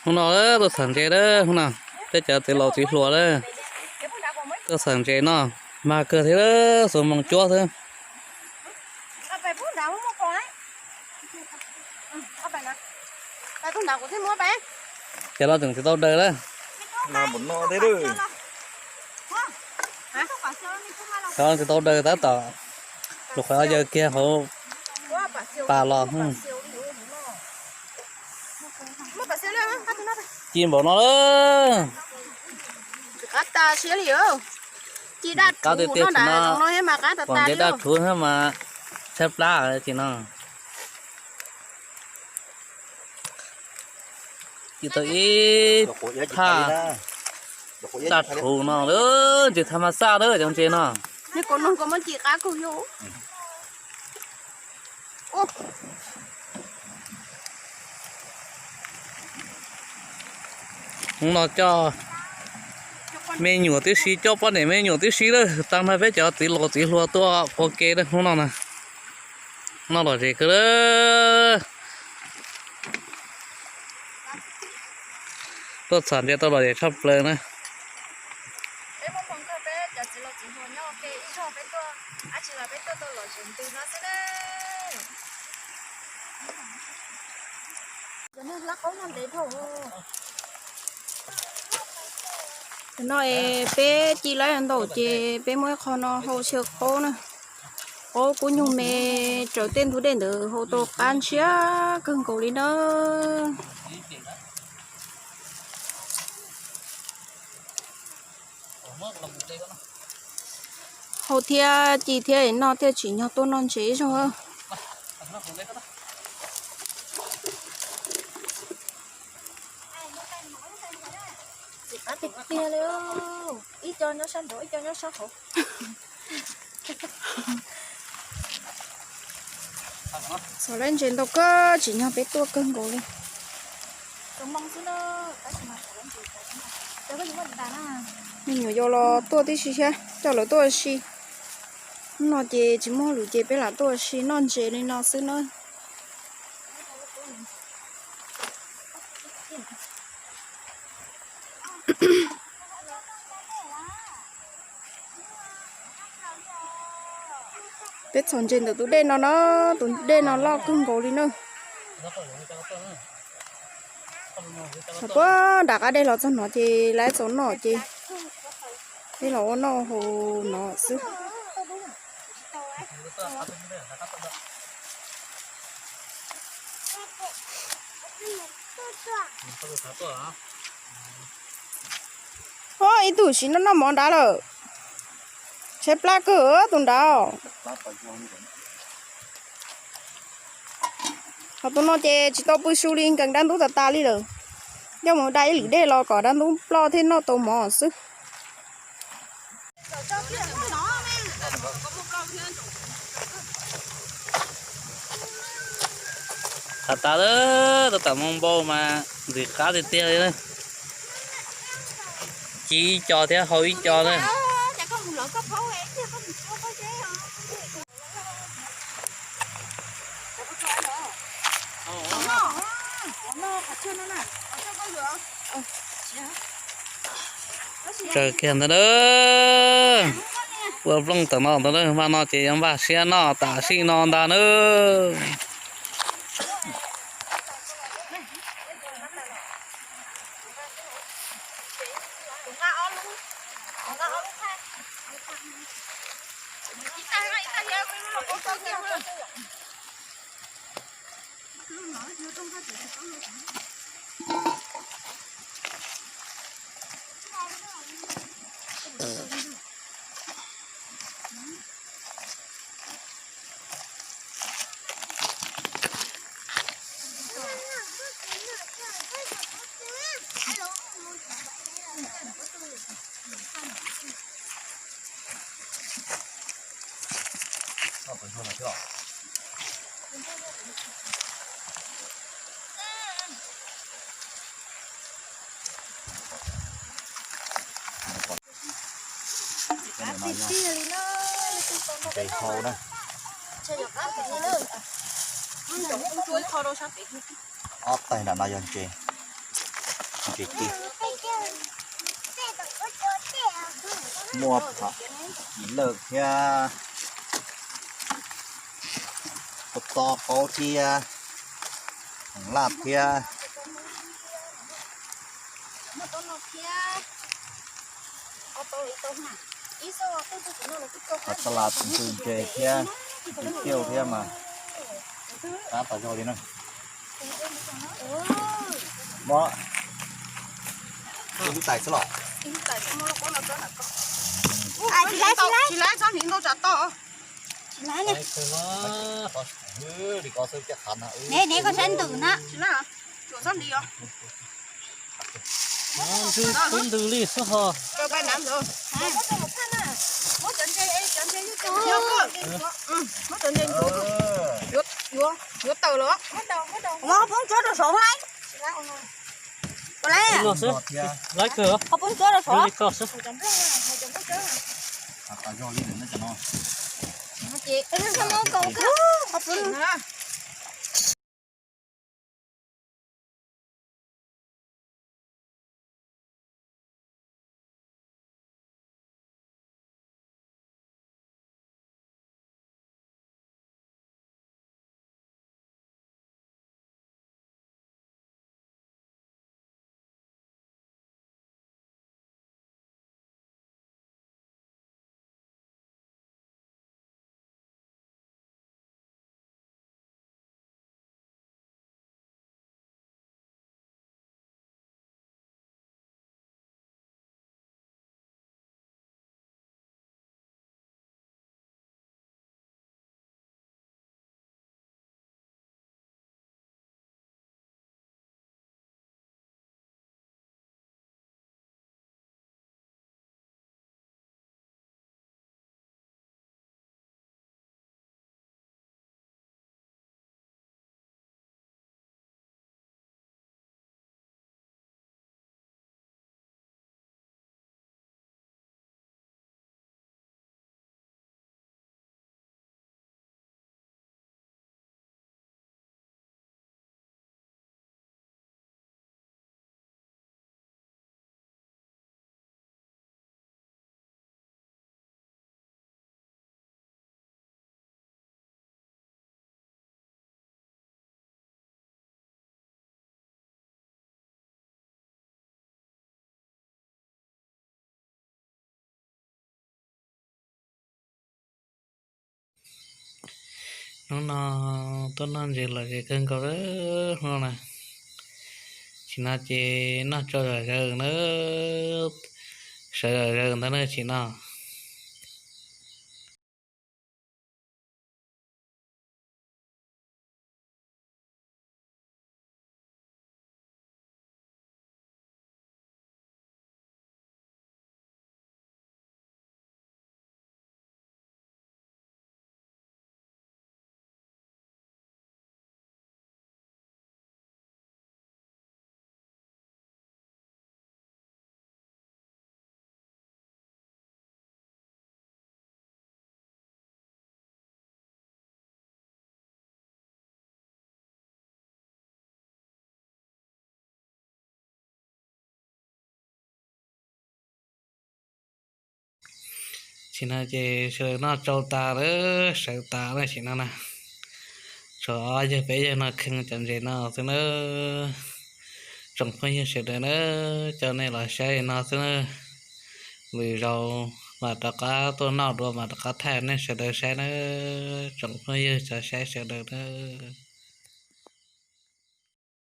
Hnub no tuaj txham ntses lawm, hnub no peb cov txiv laus txiv hluas lawm, tuaj txham ntses no, mag kawg thiab, xuv moos cuab xwb. Cov no tseem tsis tau daws lawm. Cov tsis tau daws tab tom lus qhov yawg kiag hauv pas los. Ci npaum no lawm. Qab tiag tiag no, nce daj rhuv mas tshaib plab ces no. Ci tau ib phaj daj rhuv no, ntses tha ma xaj lawm cov ntses no. Hnub no coj me nyuam tib si, coj poj niam me nyuam tib si lawm, tag nrho peb cov txiv laus txiv hluas tuaj ua ke lawm hnub no na. Noj lom zem kawg lawm. Tuaj txham ntses tau lom zem tshaj plaws na. No es peb ci lab ntaum ces peb muab ib qho no hau xyaw qaub na. Qaub kub nyuag me, raws tej ntug dej ntawd hau tau qab ntshiab kawg nkaus li na. Hau thiab ci thiab no thiaj tsim nyog tuaj noj ntses ib zaug. Qab tiag tiag li, ib co nyob sab nraud ib co nyob sab hauv. Xov lab ntses ntau kawg tsim nyog peb tuaj kawg nkaus li. Me nyuam yaus los tuaj tib si thiab, coj lawv tuaj ua si. Hnub no ces tsis muaj hauj lwm ces peb lam tuaj ua si noj ntses li no xwb na. Peb txhom ntses ntawm tus dej no na, tus dej no loj kawg nkaus li na. Thaum puag nram qab dej los txog no ces lawv txaus noj ces peb los ua noj haus no xwb. Ib tug tsis noj noj mov nrad lawm. Tshaib plab kawg tus nrad. Ho tus no ces tsis tau pw su li, nkees dab ntub tas tas li lawm. Coj mus da ib lwm dej los kom dab ntub ploj thiaj noj tau mov xwb. Has tas, tab tom moo npau mas ntxim qab tiag tiag li. Ci ib co thiab hau ib co na. Tsaws kiag ntawd na. Ua plooj tawm no ntawd na, npaj no ces yuav npaj siab noj tam sim no ntag na. Ntses hau na. Ob taig nram no yog ntses, ntses ci. Muaj phav, lawm thiab, txo qaub thiab, laj thiab. Qhov tas las ntses thiab, ntses ciaj thiab mas, tab tom zog li na. Muab ib lub tais xwb los. Tsis laib, tsis laib, tsis laib, txhob hliv ntau tsam to. Tsis laib ne. Li ko xwb, ne, ne koj saib ntws na. Tsis laib, tsuas txhob hliv os. Ntws li xwb ho. Muab cov ntses, cov ntses yuav tawm los. Muab poob tsuab rau saud laib. Laib kawg. Ho poob tsuab rau saud li ko xwb. Hnub no tuaj noj ntses lom zem kawg nkaus lawm hmo na. Sim no ces noj tsau zom zaws na, sawv zom zaws ntawd na sim no. Sim no ces sawv daws noj tsau tas lawm, sawv tas lawm sim no na. Tshuav ob yawg peb yawg no kheej cov ntses no xwb na. Tsoom phooj ywg sawv daws na, coj nej los saib li no xwb na. Lwm zaus mam rov qab tuaj noj dua mam rov qab thaij nej sawv daws saib na. Tsoom phooj ywg cov saib sawv daws na.